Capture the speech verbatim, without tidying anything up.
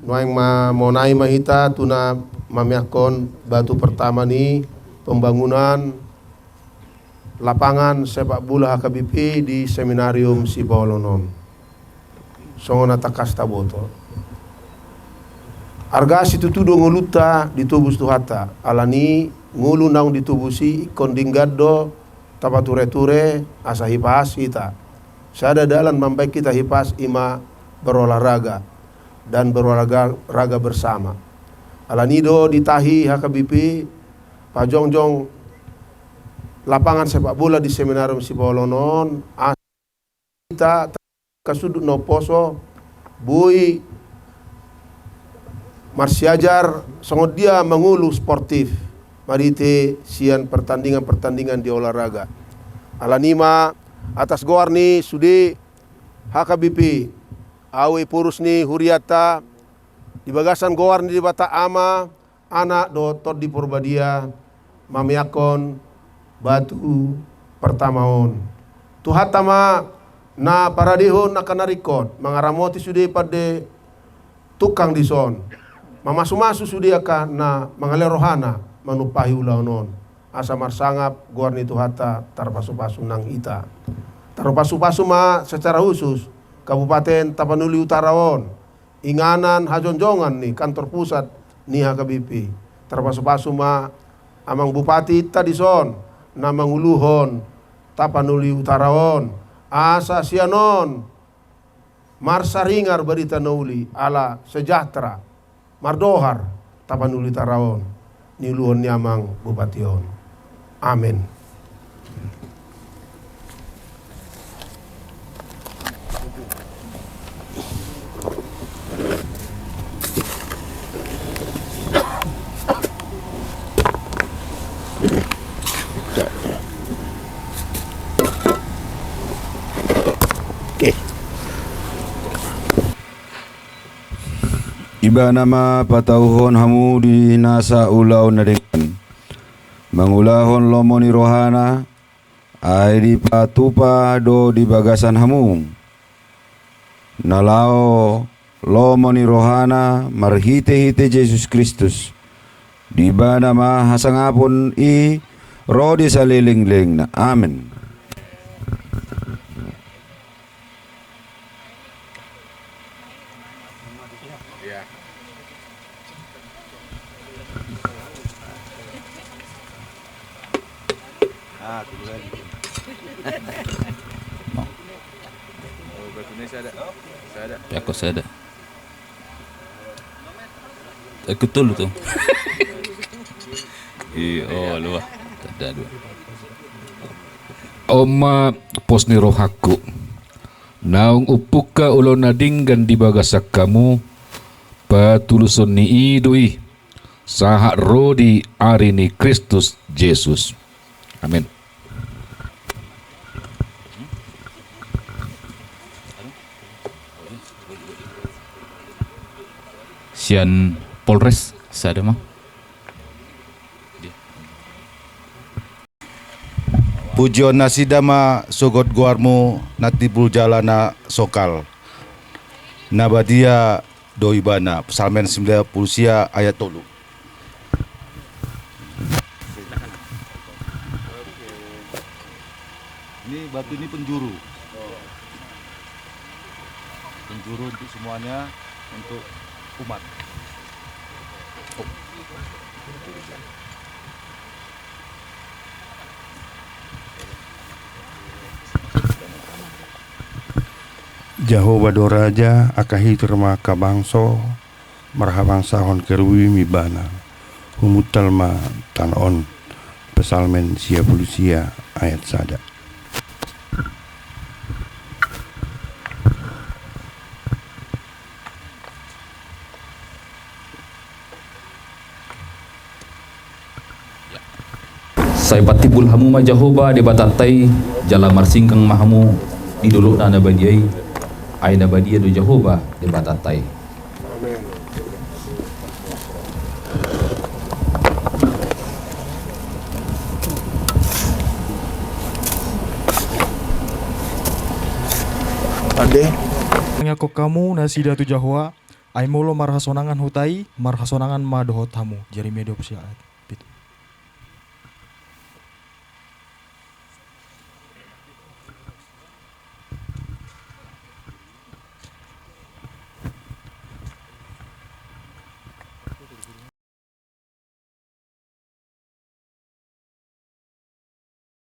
Nuaeng ma monai ma hita tu na mameakkon batu pertama ni pembangunan lapangan sepak bola H K B P di Seminarium Sipaolon on. Songon na tangkas taboto, arga situtu do ngolunta ditobus Tuhanta, alani ngolu naung ditobus i ingkon denggan do tapature-ture asa hipas hita. Sada dalan mambahen hita hipas i ma berolahraga dan berolahraga bersama. Alani do ditahi H K B P pajongjong lapangan sepak bola di Seminarium Sipaolon on, asa hita angka sundut na umposo boi marsiajar songon dia mangolu sportif marhite sian pertandingan-pertandingan di olahraga. Alani ma atas goar ni sude H K B P, ahu Ephorus ni hurianta, di bagasan goar ni Debata Ama, Anak dohot Tondi Porbadia, mameakkon batu pertama on. Tuhanta ma na paradehon angka na ringkot, mangaramoti sude pande tungkang dison, mamasu-masu sude angka na mangalean rohana manumpahi ulaon on. Asa marsangap goar ni Tuhanta tarpasu-pasu nang hita. Tarpasu-pasu ma secara khusus Kabupaten Tapanuli Utara on, inganan hajongjongan ni kantor pusat ni H K B P. Tarpasu-pasu ma amang bupati ta dison na manguluhon Tapanuli Utara on, asa sian on marsaringar barita na uli ala sejahtera, mardohar Tapanuli Utara on niuluhon ni amang bupati on. Amen. Ibana ma patauhon hamu di nasa ulaon na denggan, mangulahon lomo ni rohana, ai dipatupa do di bagasan hamu na laho lomo ni rohana marhite-hite Jesus Kristus. Di Ibana ma hasangapon i ro di salelenglelengna. Amen. Ako sada. Aku tolu tu. Iyo, oh, lua. Tanda dua. On ma pos ni rohangku. Naung umpungka ulaon na denggan di bagasan hamu, patuluson ni i do i sahat ro di ari ni Kristus Jesus. Amen. Sian Polres sada ma. Pujion nasida ma sogot goarmu na timbul jala na sokal. Na badia do Ibana. Psalmen sembilan puluh sia ayat tolu. Ini batu ini penjuru. Penjuru untuk semuanya, untuk umat. Jahowa do raja, angka hitir ma angka bangso, marhabangsahon kerubim Ibana. Humuntal ma tano on. Psalmen sia puluh sia ayat sada. Sai patimbul hamu ma Jahowa Debatanta i, jala marsingkang ma hamu di dolokna na badia i, ai na badia do Jahowa Debatanta i. Ande. Mangiangkon hamu nasida tu Jahowa, Ai molo marhasonangan huta i, marhasonangan ma dohot hamu. Jeremia dua puluh satu ayat.